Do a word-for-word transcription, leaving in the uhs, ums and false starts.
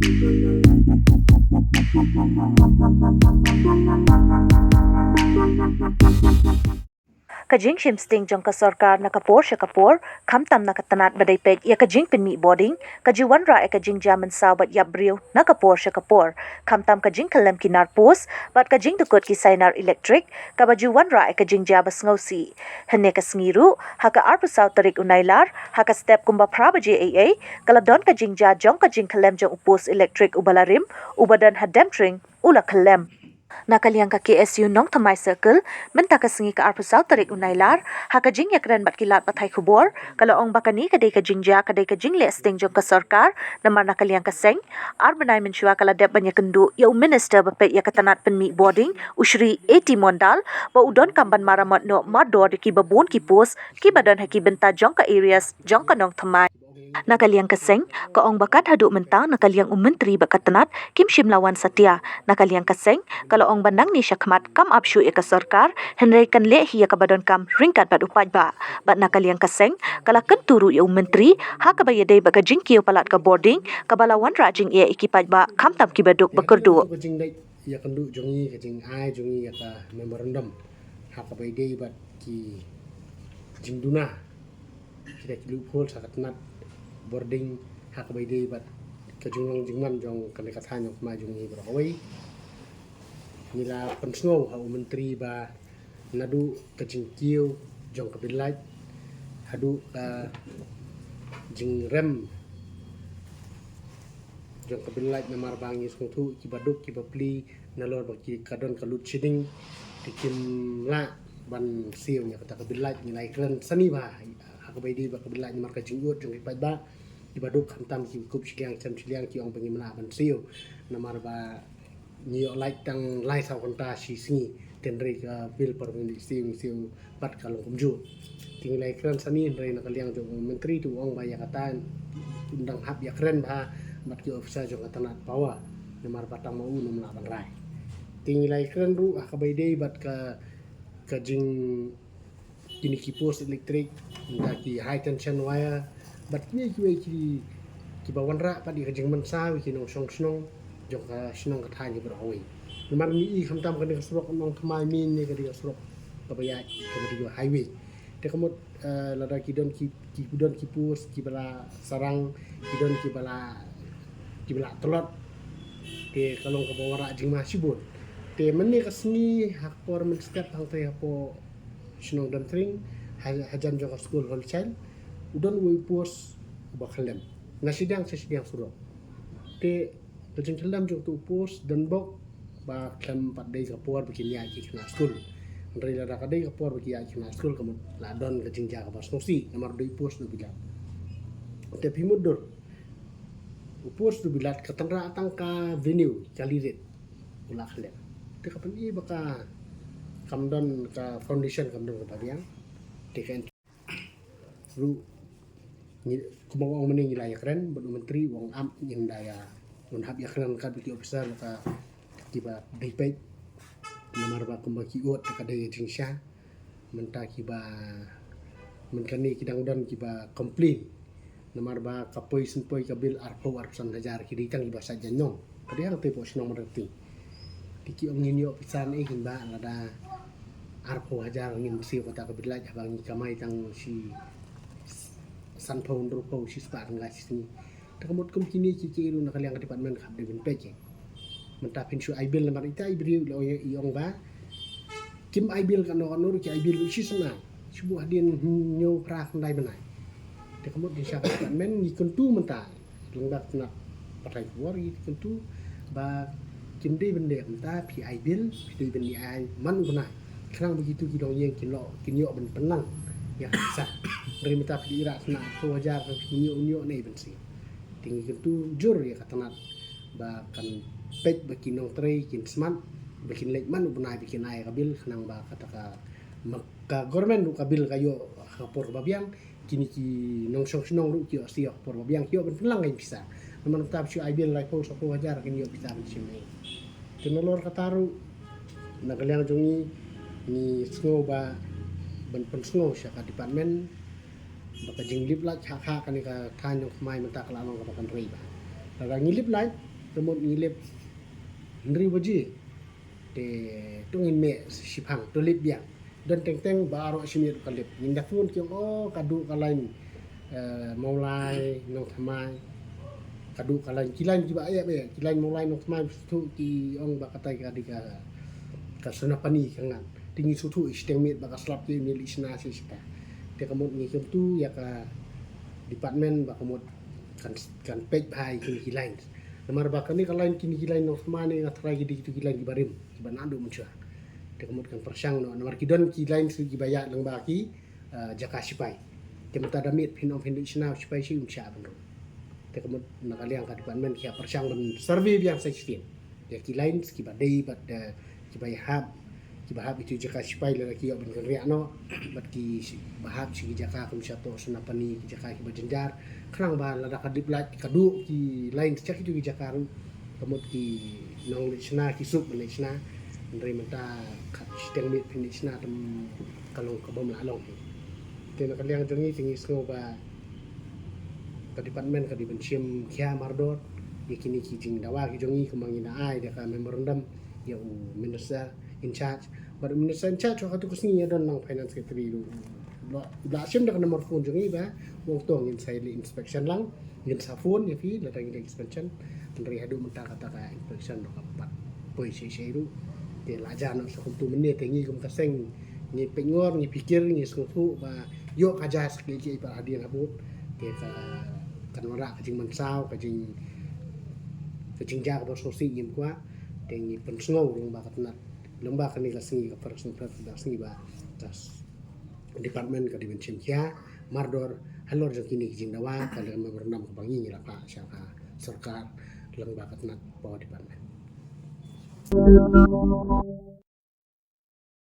Ka jingshim sting jong ka sorkar na ka por sha ka por, khamtam na ka tnat ba dei peit ïa ka jingpynmih bording, ka ju wanrah ïa ka jingjia mynsaw bad ïap briew na ka por sha ka por, khamtam ka jingkyllem ki nar post bad ka jingdukut ki sainar elektrik, kaba ju wanrah ïa ka jingjia ba sngewsih. Hynne ka sngi ruh, ha ka arphew saw tarik u Nailar, ha ka step kumba phra baje eiei, ka la don ka jingjia jong ka jingkyllem jong u post elektrik uba la rim, uba don ha Demtring, u la kyllem. Na ka liang ka K S U Nongthymmai Circle, mynta ka sngi ka arphew saw tarik u Nailar, ha ka jingïakren bad ki lad pathai khubor, ka la ong ba kane ka dei ka jingjia, ka dei ka jingleh sting jong ka sorkar, namar na ka liang ka seng, ar bnai mynshuwa ka la dep ban ïakynduh ïa u minister ba peit ïa ka tnat pynmih bording, u Shri A T Mondal, ba u donkam ban maramot noh mardor da kiba bun ki post, kiba don ha ki bynta jong ka areas jong ka Nongthymmai. Na ka liang ka seng, ka ong ba kat haduh mynta na ka liang u myntri bad ka tnat kim shym la wan satia. Na ka liang ka seng, ka la ong ba nangne shakhmat kam ap shuh ïa ka sorkar, hynrei kan leh hi ïa kaba donkam ryngkat bad u paidbah. Bad na ka liang ka seng, ka la kyntu ruh ïa u myntri, ha kaba ïadei bad ka jingkiew palat ka bording, kaba la wanrah jingeh ïa ki paidbah, khamtam kiba duk ba kyrduh. Ka jingdei ïakynduh jong ngi, ka jingai jong ngi ïa ka memorandum, ha kaba ïadei bad ki jingduna, kita ki loophole ha ka tnat bording, ha kaba ïadei bad ka jinglong jingman jong kane ka thaiñ Nongthymmai jong ngi baroh kawei. Ngi la pynsngew ha u myntri ba naduh ka jingkiew jong ka bill light haduh ka jingrem jong ka bill light, namar ba ngi sngewthuh kiba duk kiba pli nalor ba ki ka don ka load shedding, te kim lah ban siew ïa kata ka bill light. Ngi la ïakren sani bha ha kaba ïadei bad ka bill light namar ka jingud jong ki paidbah, kiba duk khamtam ki kup shiliang sem shiliang ki ong ba ngim lah ban siew namar ba ngi ïoh light tang lai saw kynta shi sngi, te hynrei ka bill por ba ngi siew, ngi siew pat ka long kumjuh. Te ngi la ïakren sani, hynrei na ka liang jong u myntri te u ong ba ïa kata un dang hap ïakren bha bad ki officer jong ka tnat power, namar ba tang ma u nym lah ban rai. Te ngi la ïakren ruh ha kaba ïadei bad ka, ka jing kine ki post elektrik, mynta ki high tension wire, bad kine kiwei ki, kiba wanrah pat ïa ka jingmynsaw ïa ki nongshong shnong jong ka shnong ka thaiñ baroh kawei. Namar ngi i khamtam kane ka surok Nongthymmai Main ne ka dei ka surok kaba ïaid, kaba dei ka highway. Te ka mut, eh, lada ki don ki, ki don ki post kiba la sarang, ki don kiba la, kiba la tlot, te ka long kaba wanrah jingma shibun. Te mynne ka sngi ha ka por mynstep hangtei hapoh shnong Demtring, ha, hajan jong ka skul Holy Child, u don uwei u post uba khyllem na shiliang sha shiliang surok. Te ka jingkhyllem jong utu u post don bok ba khlem pat dei ka por ba kin ïaid ki khynnah skul. Hynrei lada ka dei ka por ba ki ïaid ki khynnah skul, ka mut la don ka jingjia kaba sngewsih namar dei u post u bilat. Te phi mutdur, u post u bilat ka tynrah tang ka venue, ka lirit, u la khyllem. Te ka pyni ba ka kam don ka foundation, kam don kaba biang. Te ka ruh, ngi, kumba ong mynne ngi la ïakren bad u myntri, u ong ap ngin da ïa, un hap ïakren kat bad ki officer, ka, kiba dei peit. Namar ba kumba ki ot ka dei jingshisha. Mynta kiba, mynta kane ki dang don kiba complain. Namar ba ka poi shen poi ka bill arphew arphew san hajar, ki dei tang kiba sait jaiñ nong. Ka dei hangtei hapoh shnong Mawryngkneng. Te ki ong ngin ïoh pisa ne, kin ba lada arphew hajar ngin siew kata ka bill light, haba ngi kamai tang shi sanphew, hynriewphew, shispah tyngka shi sngi. Te ka mut kum kine ki, ki ruh na ka liang ka department ka hap dei ban peit. Mynta phin shu ai bill namar ita i briew i ong, i ong ba kim ai bill kano kano ruh, ki ai bill ruh shi snem. Shu buh hadien hynñiew phra khyndai bnai. Te ka mut ngi sha ka department ngi kyntu mynta, lyngba ka tnat pathai khubor ngi kyntu ba kim dei ban leh mynta, phi ai bill, phi dei ban ïa ai man u bnai, khnang ba kitu ki nongïing kin ïoh, kin ïoh ban pynlang ïa ka pisa. Hynrei mynta phi dei ïa ka tnat arphew hajar, phi ïoh, ïoh ne ban siew. Te ngi kyntu jur ïa ka tnat ba kan peit ba ki nongtrei kin smat, ba kin leit man u bnai ba kin ai ka bill, khnang ba kata ka, ma ka government ruh ka bill ka ïoh ha ka por kaba biang, kine ki nongshong shnong ruh ki ïoh siew ha ka por kaba biang, ki ïoh ban pynlang ka pisa. Namar mynta phi shu ai bill laiphew saphew hajar, kin ïoh pisa ban shim ne. Te nalor kata ruh, na ka liang jong ngi, ngi sngew ba ban pynsngew sha ka department ba ka jinglip light ha, ha kane ka thaiñ Nongthymmai mynta ka la long kaba kynrei bha. Lada ngi lip light, Te mut ngi lip hynriew baje. Te to ngin mih shiphang, to lip biang. Don teng teng baroh shi miet ka lip. Ngin da phone ki ong, oh, ka duh ka lain, eh, Mawlai Nongthymmai. Ka duh ka lain, ki lain kiba ïap ïap, ki lain Mawlai Nongthymmai, sngewthuh ki ong ba katai ka dei ka, ka Sonapani ka ngan. Te ngi sngewthuh shiteng miet ba ka slap ki miet lishna shi shita. Te ka mut ngi kyntu ïa ka department ba ka mut kan, kan peit bha ïa kine ki lines. Namar ba kane ka line, kine ki line Nongthymmai ne nga tharai ki dei kito ki line kiba rim, kiba naduh mynshuwa. Te ka mut kan pyrshang noh, namar ki don ki lines kiba ïaid lyngba ki, eh, jaka shipai. Te mynta da miet phin ong phin leit shna u shipai shi un shah ban rung. Te ka mut na ka liang ka department ki ïa pyrshang ban survey biang sa shisien ïa ki lines kiba dei bad, eh, kiba ïahap, kiba hap ïa ki jaka shipai lada ki ïoh ban kynriah noh, bad ki shi-, ba hap sha ki jaka kum sha Sonapani, ki jaka kiba jynjar. Khnang ba lada ka dip light ka duh ki lines sha kito ki jaka ruh, ka mut ki nongleit shna ki suk ban leit shna. Hynrei mynta khat shiteng miet phin leit shna te ka long kaba ym lah long. Te na ka liang jong ngi te ngi sngew ba ka department ka dei ban shim khia mardor ïa kine ki jingdawa ki jong ngi, kumba ngi na ai da ka memorandum ïa u minister in charge. Bad u minister in charge ha katu ka sngi ïa don lang finance secretary ruh. Ba, ba shim da ka number phone jong ngi ba u ong to ngin sa ïa leit inspection lang, ngin sa phone ïa phi lada ngin leit inspection. Hynrei haduh mynta kata ka inspection ruh kam pat poi shisha ruh. Te la jan noh sa kumtu mynne te ngi kum ka seng ngi pynngor, ngi pyrkhat, ngi sngewthuh ba ïoh ka jia sa kali ki pat hadien habud. Te ka, kan wanrah ka jingmynsaw, ka jing, ka jingjia kaba sngewsih ngim kwah. Te ngi pynsngew lyngba ka tnat, lyngba kane ka sngi, ka first, first ka sngi ba ka s-, department ka dei ban shim khia mardor halor jong kine ki jingdawa, ka long memorandum kaba ngi ngi la phah sha ka sorkar lyngba ka tnat power department.